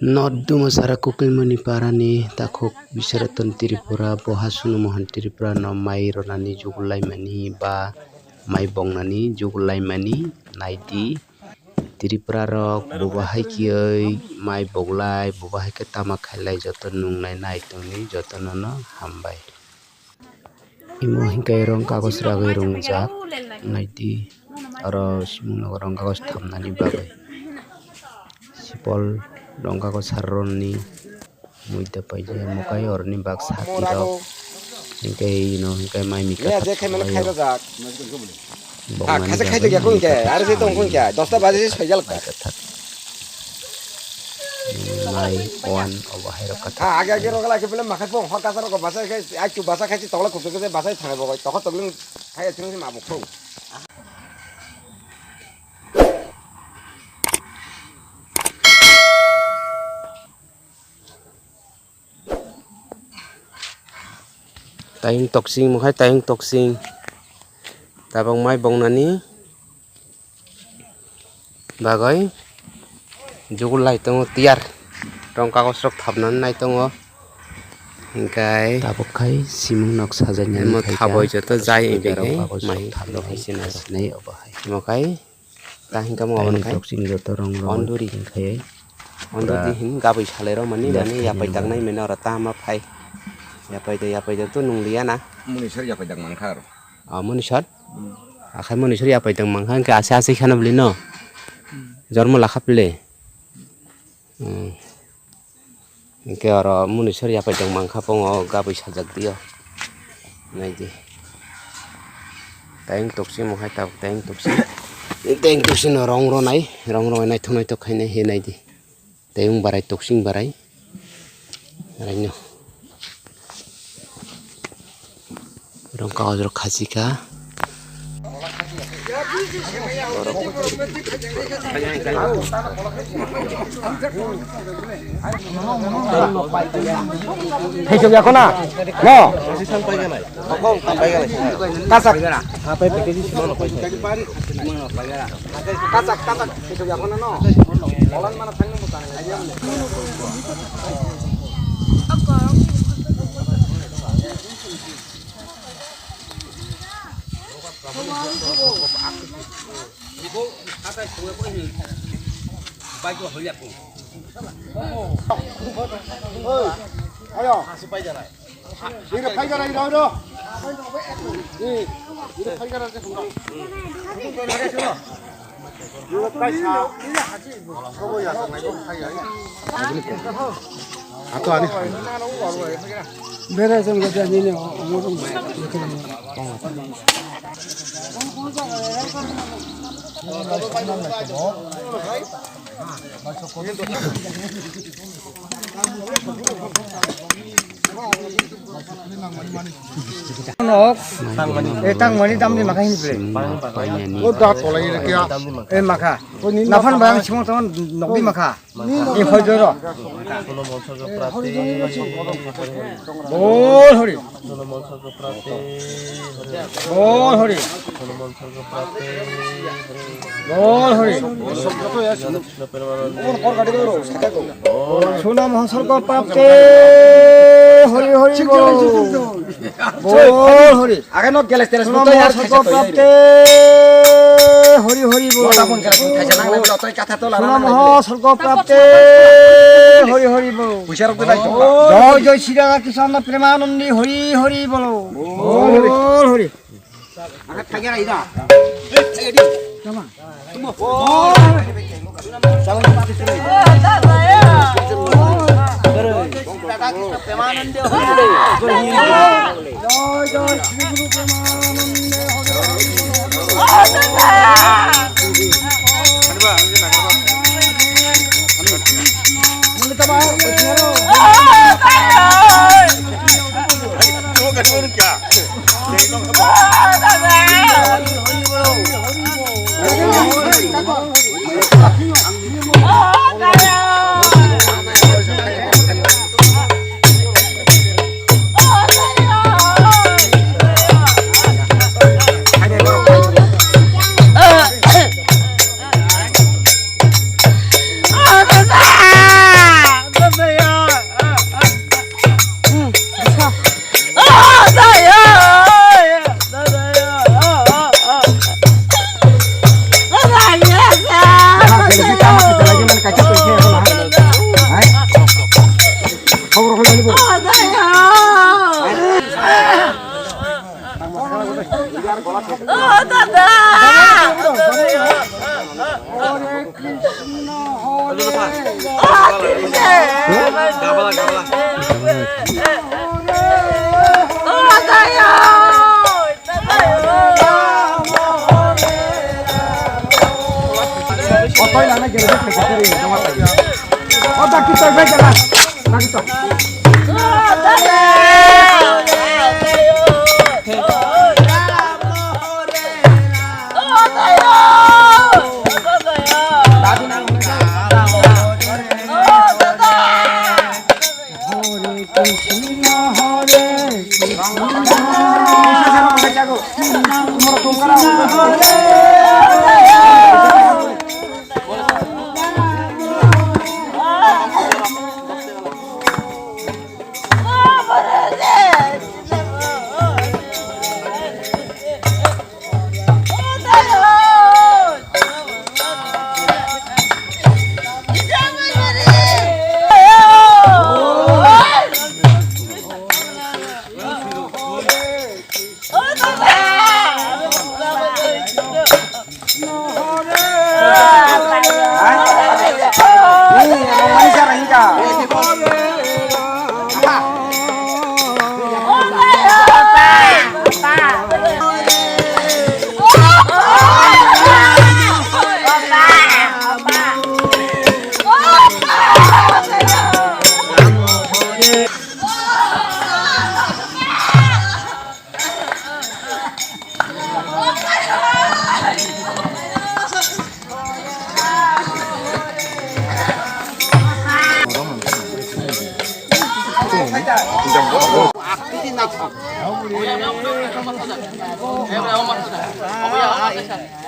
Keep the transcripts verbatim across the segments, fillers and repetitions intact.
North Dumasara Kukilmani parani takhuk Biswaraton Tripura, bo ha Sunu Mohan Tripura no mai ronani jugul laimani ba mai bongnani jugul laimani naidi. Tripura rok bo bahai kiyoi mai boglai, bo bahai khe tama khailai, joto nungnai naitongni jotono no hambai. Imo hinkhe rong kagoj ragwi rongjak, naidi oro simung nogo rong kagoj thamnani bagwi. Sipol rong kagoj sarronni muida paijak, mukai oroni bak sati rok. Hinkhe ino hinkhe mai mika thak khaijak. Bongmani khaijak ya kung khe, aro se tong kung khe, dosta baje se soijal kha. Mai one obo hai rok kha. Age age rok la khe bele makhai pong hor kasa rok basa khe, ai chu basa khai chi tokla khupsu khe basa thang bo tokho tokling khai thung ma bo khung. Tayung toksing, mukhai tayung toksing. Tabok mai bongnani bagwi jugul lai tongo tiyar. Rong kagos rok thapnani nai tongo. Hinkhe tabok khai simung nok sajaknani emo khai thaboi kha. Joto jai hinkhe rong kagos mai rok thapnani sinai obo hai. Emo khai. Ta hingka mo aboni khai. Toksing joto rong rong onduri. Hingkhai. Onduri hin gabui salai rok mani mani yapai tangnai mene oro ta ma phai. Yapai de yapai de to nung liya na. Muni sar yapai dang mankha aro. Ah, muni sar? Hmm. Akhai muni sar yapai dang mankha hingke ase ase khana bli no. Hmm. Jormo lakha pile. Hmm. Hinkhe oro munisor yapai tong mankha pongo gabui sajak dio. Naidi. Tayung toksing mo hai tabuk tayung toksing. Tayung toksing no rong ronai, rong ronai naithok naithok khainai he naidi. Tayung barai toksing barai. Raino. Rong kagoj rok khachikha. Thaichok yakho na? No. Kasak. Kasak, kasak. Thaichok yakho na no? Olan mana thangno mo tanai. Ayo. Ini paigara ini ro. Ini paigara. Bera jeng gajah ni ni. Nok. Eh, tangmani damni makha hini ble. O da kolai re kya? Eh, makha. Naphan bayang simong tong nokdi makha. Eh, hoi joro. Bol hori. Bol hori. Bol hori. Suna moha sorgo prapte hori hori bol. Bol hori. Suna moha sorgo prapte hori hori bol. Suna moha sorgo prapte hori hori bol. Joy joy Sri Radha Krishna Premanandi hori hori bol. Bol hori. O dada! O Krishna, Hare Krishna. O daya! Otoi lana gere de pekateri joma tai. O dakki toi bai gela. Dakki toi. Hare Krishna, Hare Krishna, Krishna, Hare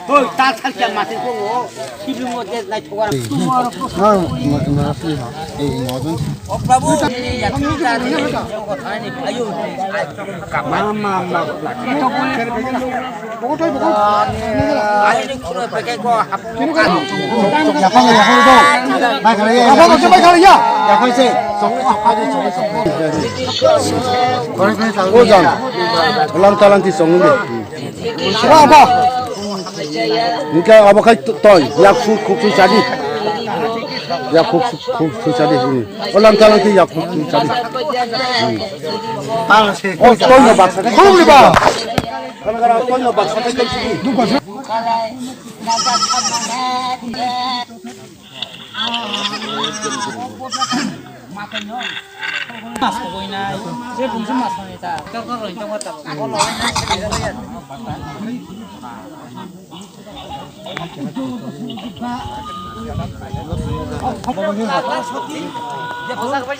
Hoi, ta thar kya mati ko ngo, sibling mo des nai thogar. Ah, ma-, ma-, ma-, eh, ma-, O Prabhu, ayo. Yaphang, yaphang dong. Bai khalai ya, yaphang se, bai khalai ya. Yaphang se. O jang. Lang talang ti song de. Ba, ba. Nika abo khai to-, toy, yak su, khuk su chadi. Yak khuk su, khuk su chadi. Hmm. O lang talang ti yak khuk su chadi. Hmm. O toy no baksa. Khum ni ba. Kana kana toy no baksa. Mas koi nai, je bungsu mas koi ta, kau kau roi tong ta.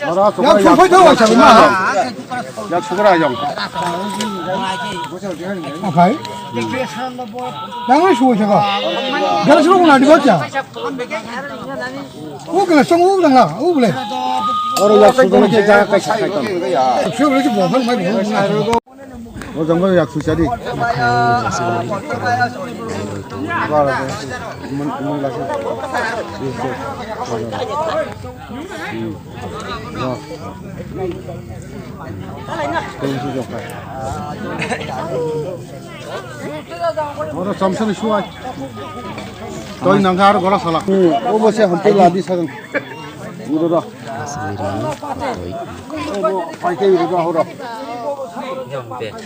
Ora, yang sumpai tu macam mana? Yang sumpai yang. Akai. Yang ni suai cakap. Jangan suruh kena dibaca. U kena song u danga u bole. Oro yak sudon ke jaga kai sakai ton. Sio bole si bohong mai bohong. O jang yak su sadi. Mun mun la. Oro samsani suai. Toi nangkha aro gora sala. Hmm, obo se hampai ladi sagang. Uro ro. Obo pai kai uro ro horo.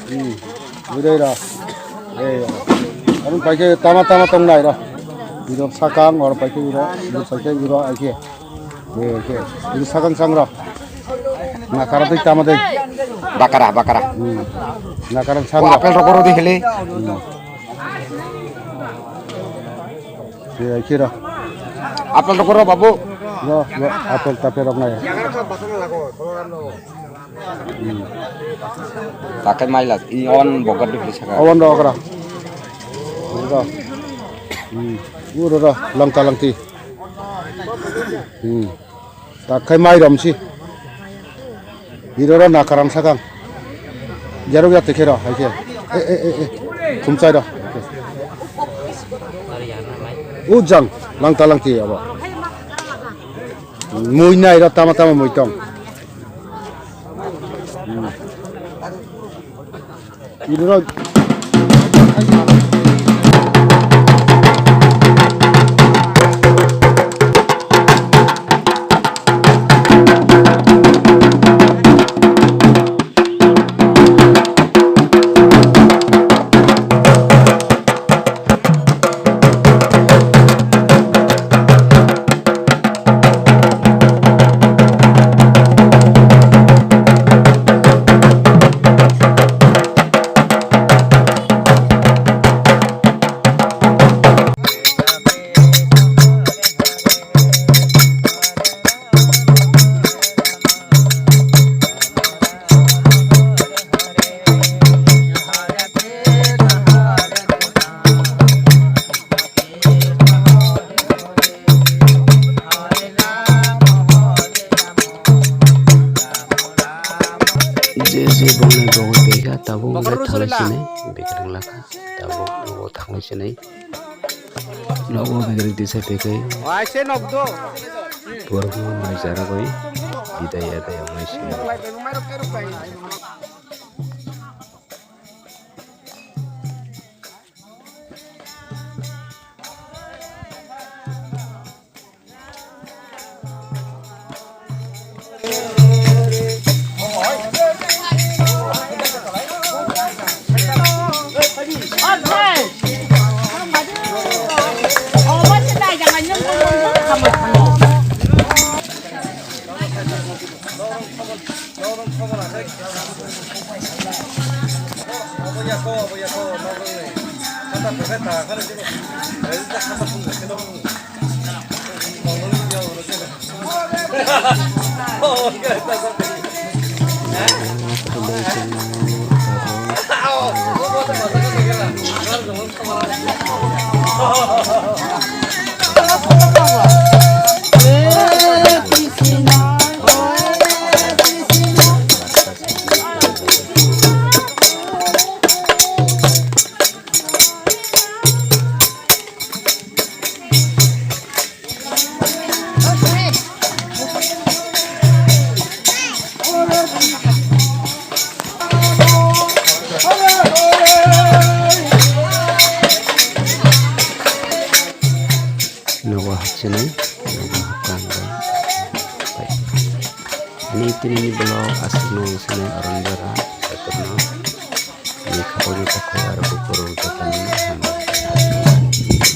Hmm, uro ro. Eh, aro pai kai tama tama tong nai ro. Uro sakang oro pai kai uro, uro pai kai uro aike. Eh, oke. Ini sakang sangra. Nakara tei tama tei. Bakara, bakara. Hmm. Nakara O sangra. Apel rokoro di hili. Hmm. Ya, kira. Apel rokoro, babu. Lo, lo, apel tapel rok nai. Hmm. Takai maila, i on bogar di hili saka. Awan rokra. Uro. Hmm. Uro ro, langta langti. Hmm. Tak khai mai rom si. Iro ro nakarang sakang. Jarok ya tekhe ro, hai khe. Eh, eh, eh, eh. Khumchai ro. U jang, langta langti abo. Mui nai ro, tama tama mui tong. Hmm. Iro ro. Je je bongni bogwi tei kha, tabuk wngkha thalai sini bekereng lakha, tabuk nogo thanglai sini nogo bekereng tisa pekai. Waise nokdo. Borokno naijaragwi bidai adai wngnai sini. Nogo hapsinai, nogo hapkha hwnbai. Ani tini ni vlog aswk no wngsinai aron jora, jotono ni khapang ni takhuk aro buphuru jotono hambai.